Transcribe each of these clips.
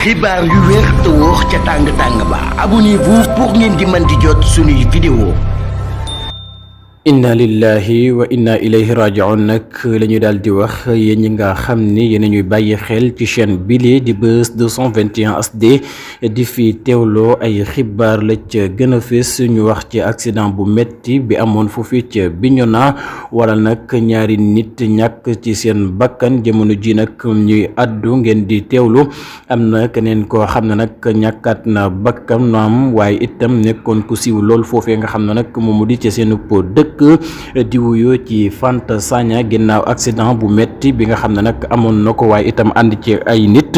xibaar yu wér te wóor ca tàng ba abonnez-vous pour ngeen di mën di jot suñuy vidéo. inna lillahi wa inna ilayhi raji'un nag la ñu daal di wax yéen ñi nga xam ni yéen ñuy bàyyi xel ci chaîne bile di Buzz 221 HD di fi teewloo ay xibaar la ca gën a fës ñu wax ci accident bu metti bi amoon foofu ca Bignona waral nag ñaari nit ñàkk ci seen bakkan jamono ji nag ñuy addu ngeen di teewlu am na keneen koo xam ne nag ñàkkaat na bakkan naam waaye itam nekkoon ku siiw lool foofee nga xam ne nag moom mu di ca seen dëkk di wuyoo ci Fanta Sagna ginnaaw accident bu metti bi nga xam ne nag amoon na ko waaye itam ànd ci ay nit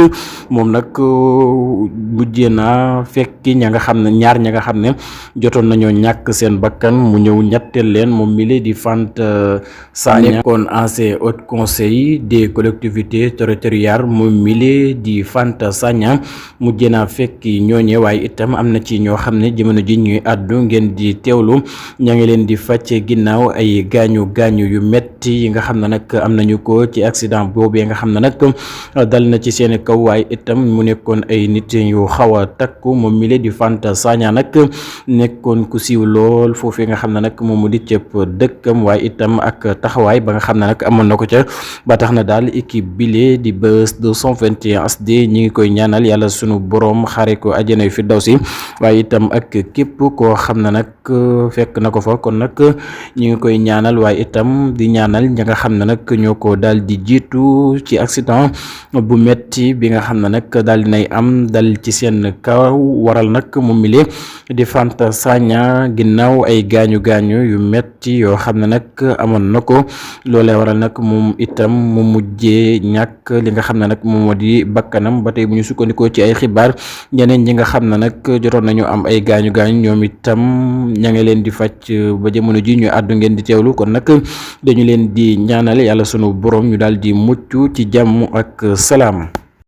moom nag mujjee na fekki ña nga xam ne ñaar ña nga xam ne jotoon nañoo ñàkk seen bakkan mu ñëw ñetteel leen moom mi di Fanta Sagna nekkoon ancien haut conseil des collectivités territoriales moom mi di Fanta Sagna mujjee na fekki ñooñe waaye itam am na ci ñoo xam ne jamono ji ñuy àddu ngeen di teewlu ña ngi leen di fàcce ginnaaw ay gaañu yu metti yi nga xam ne nag am nañu ko ci accident boobu nga xam ne nag dal na ci seen kaw waaye itam mu nekkoon ay nit yu xaw a takku moom mi di Fanta Sagna nag nekkoon ku siiw lool foofee nga xam ne nag moom mu di cëpp dëkkam waaye itam ak taxawaay ba nga xam ne nag amoon na ko ca ba tax na daal équipe bile di Buzz 221 HD ñi ngi koy ñaanal yàlla sunu borom xare ko àjjana fi daw si waaye itam ak képp koo xam ne nag fekk na ko fa kon nag ñi ngi koy ñaanal waaye itam di ñaanal ña nga xam ne nag ñoo ko daal di jiitu ci accident bu metti bi nga xam ne nag daal dinay am dal ci seen kaw waral nag moom mi di Fanta Sagna ginnaaw ay gaañu yu metti yoo xam ne nag amoon na ko loolee waral nag moom itam mu mujjee ñàkk li nga xam ne nag moom moo di bakkanam ba tey bu ñu sukkandikoo ci ay xibaar ñeneen ñi nga xam ne nag jotoon nañu am ay gaañu ñoom itam ña ngi leen di faj ba jamono ji ñu àddu ngeen di teewlu kon nag dañu leen di ñaanal yàlla sunu borom ñu daal di mucc ci jàmm ak salaam.